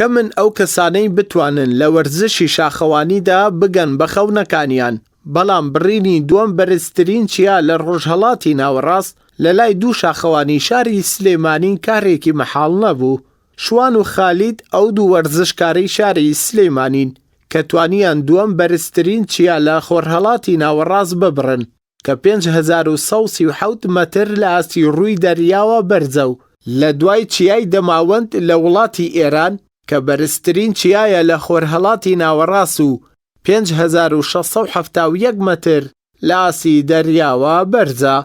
کەمن ئەو کەسانەی بتوانن لە وەرزشی شاخەوانیدا بگەن بە خەونەکانیان، بەڵام بڕینی دووەم بەرزترین چیا لە ڕۆژهەڵاتی ناوەڕاست لەلای دوو شاخەوانی شاری سلێمانی کارێکی مەحاڵ نەبوو. شوان و خالید ئەو دوو وەرزشکارەی شاری سلێمانین کە توانیان دووەم بەرزترین چیا لە خۆرهەڵاتی ناوەڕاست ببڕن. کە 5137 مەتر لە ئاستی ڕووی دەریاوە بەرزە و لە دوای چیای دەماوەند لە وڵاتی ئێران کە بەرزترین چیایە لە خۆرهەڵاتی ناوەڕاست و 5671 مەتر لە ئاستی دەریاوە بەرزە.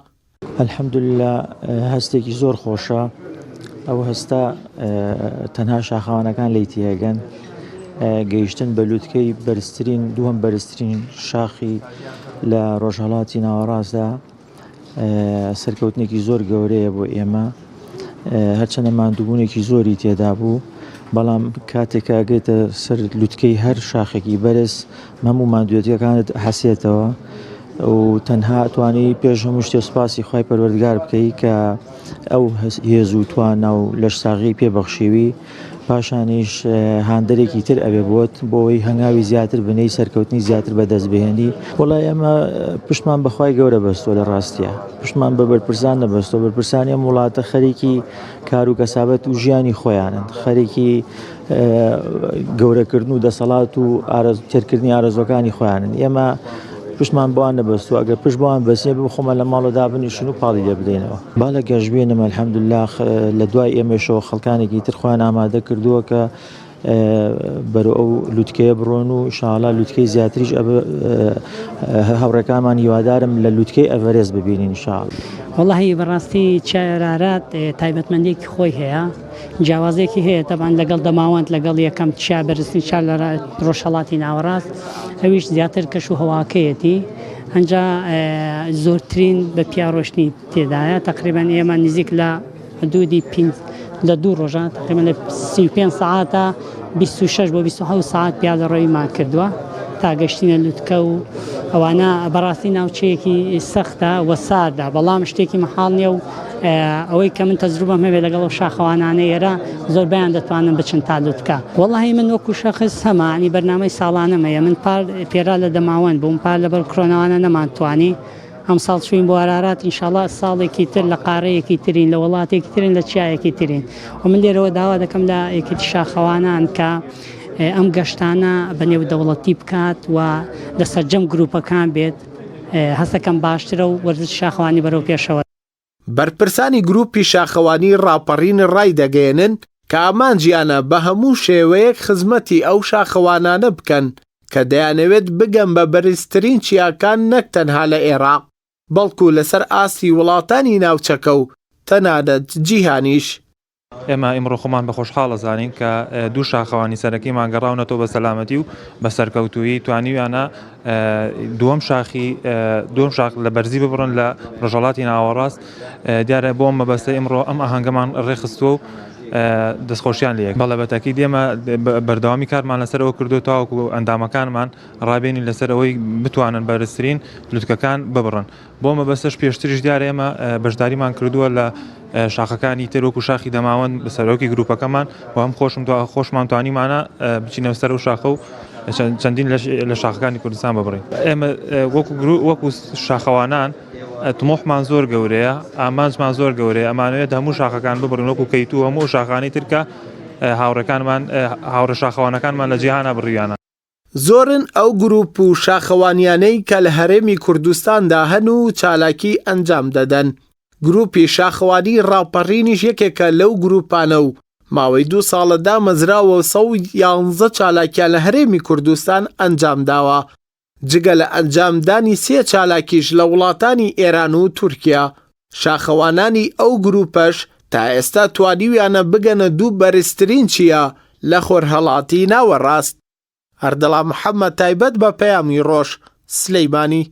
الحمدللە هەستێکی زۆر خۆشە ئەو هەستە تەنها شاخەوانەکان لێی تێگەن گەیشتن بە لوتکەی بەرزترین دووەم بەرزترین شاخی لە ڕۆژهڵاتی ناوەڕاستدا سەرکەوتنێکی زۆر گەورەیە بۆ ئێمە هەرچەندە ماندووبوونێکی زۆری تێدا بوو بەڵام کاتێک ئەگەیتە سەر لوتکەی هەر شاخێکی بەرز هەموو ماندوێتیەکانت حەسێتەوە و تەنها توانی پێش هەموو شتێ سوپاسی خوای پەروەردگار بکەی کە ئەو هێز و توانا و لەشساغی پێ بەخشیوی پاشانیش هاندەرێکی تر ئەوێ بۆت بۆی هەنگاوی زیاتر بنەی سەرکەوتنی زیاتر بەدەست بهێنی وڵای ئێمە پشتمان بەخوای گەورە بەستۆ لە ڕاستیە پشتمان بە بەرپرسان نەبەستۆ بەرپرسانی ئەم وڵاتە خەریکی کار و کەسابەت و ژیانی خۆیانن خەریکی گەورەکردن و دەسەڵات و تێرکردنی ئارەزوەکانی خۆیانن ئێمە پشتمان بۆیان نەبەستووە ئەگەر پشت بۆیان بەسێ بۆ خۆمان لە ماڵە دابنیشن و پاڵی لێ بدەینەوە با لە گەشبینم الحمدلله لە دوای ئێمەشەوە خەڵکانێکی تر خۆیان ئامادە کردووە کە بەرەو ئەو لوتکەیە بڕۆن و شاڵا لوتکەی زیاتریش هاوڕێکانمان هیوادارم لە لوتکەی ئەڤەرێست ببینین شاڵ. وەڵاهی بەڕاستی چیای ئارارات تایبەتمەندیەکی خۆی هەیە جیاوازێکی هەیە تەبان لەگەڵ دەماوەند لەگەڵ یەکەم چیا بەرزترین چیا لە ڕۆژهەڵاتی ناوەڕاست ئەویش زیاتر کەش و هەواکەیەتی ئەنجا زۆرترین بە پیا ڕۆشتنی تێدایە تقریبان ئێمە نزیک لە حدودی پینج لە دوو ڕۆژە تقریبا لە 35 سەعاتە 26 بۆ 27 سەعات پیادە ڕەویمان کردووە تا گەشتینە لوتکە و ئەوانە بەڕاستی ناوچەیەکی سەختە و ساردە بەڵام شتێکی مەحاڵ نییە و ئەوەی کە من تەجروبەم هەبێ لەگەڵ ئەو شاخەوانانە ئێرە زۆربەیان دەتوانن بچن تا لوتکە وەڵاهی من وەکو شەخس هەمە ینی بەرنامەی ساڵانەم هەیە من پار پێرا لە دەماوەند بووم پار لەبەر کرۆناوانە نەمانتوانی ئەمساڵ چووین بۆ ئارارات ئینشاڵا ساڵێکی تر لە قارەیەکی ترین لە وڵاتێکی ترین لە چیایەکی ترین و من لێرەوە داوا دەکەم لە یەکێتی شاخەوانان کە ئەم گەشتانە بە نێودەوڵەتی بکات و لە سەرجەم گروپەکان بێت هەستەکەم باشترە و وەرزشی شاخەوانی بەرەو پێشەوە. بەرپرسانی گروپی شاخەوانی ڕاپەڕین ڕایدەگەیەنن کە ئامانجیانە بە هەموو شێوەیەک خزمەتی ئەو شاخەوانانە بکەن کە دەیانەوێت بگەن بە بەرزترین چیاکان نەک تەنها لە ئێراق بەڵکو لەسەر ئاستی وڵاتانی ناوچەکە و تەنانەت جیهانیش. ئێمە ئیمڕۆ خۆمان بە خۆشحاڵ ئەزانین کە دوو شاخەوانی سەرەکیمان گەڕاونەتەوە بە سەلامەتی و بە سەرکەوتوویی توانیویانە دووەم شاخی دووەم شاخ لە بەرزی ببڕن لە ڕۆژهەڵاتی ناوەڕاست دیارە بۆ مەبەستە ئیمڕۆ ئەم ئاهەنگەمان ڕێکخستووە و دەستخۆشیان لێ بەڵێ بەتەکید ئێمە بەردەوامی کارمان لەسەر ئەوە کردو تاوەکو ئەندامەکانمان ڕابێنین لەسەر ئەوەی بتوانن بەرزترین لوتکەکان ببڕن بۆ مەبەستەش پێشتریش دیارە ئێمە بەشداریمان کردووە لە شاخەکانی تر وەکو شاخی دەماوەند بە سەرۆکی گروپەکەمان و هەم خۆشم خۆشمان توانیمانە بچینە سەر و شاخە و چەندین لە شاخەکانی کوردستان ببڕین ئێمە وەکو وەکو شاخەوانان تمۆحمان زۆر گەورەیە ئامانجمان زۆر گەورەیە ئەمانەوێت هەموو شاخەکان ببڕین وەکو کەیتو هەموو شاخانی ترکە هاوڕێکانمان هاوڕێ شاخەوانەکانمان لە جیهانە بڕیانە. زۆرن ئەو گروپ و شاخەوانیانەی کە لە هەرێمی کوردستاندا هەن و چالاکی ئەنجام دەدەن، گروپی شاخەوانی ڕاپەڕینیش یەکێکە لەو گروپانە و ماوەی دوو ساڵە دامەزراوە و 111 چالاکیان لە هەرێمی کوردستان ئەنجامداوە، جگە لە ئەنجامدانی سێ چالاکیش لە وڵاتانی ئێران و تورکیا. شاخەوانانی ئەو گروپەش تا ئێستا توانیویانە بگەنە دوو بەرزترین چیا لە خۆرهەڵاتی ناوەڕاست. ئەردەڵان محەمەد تایبەت بە پەیامی ڕۆژ، سلیمانی.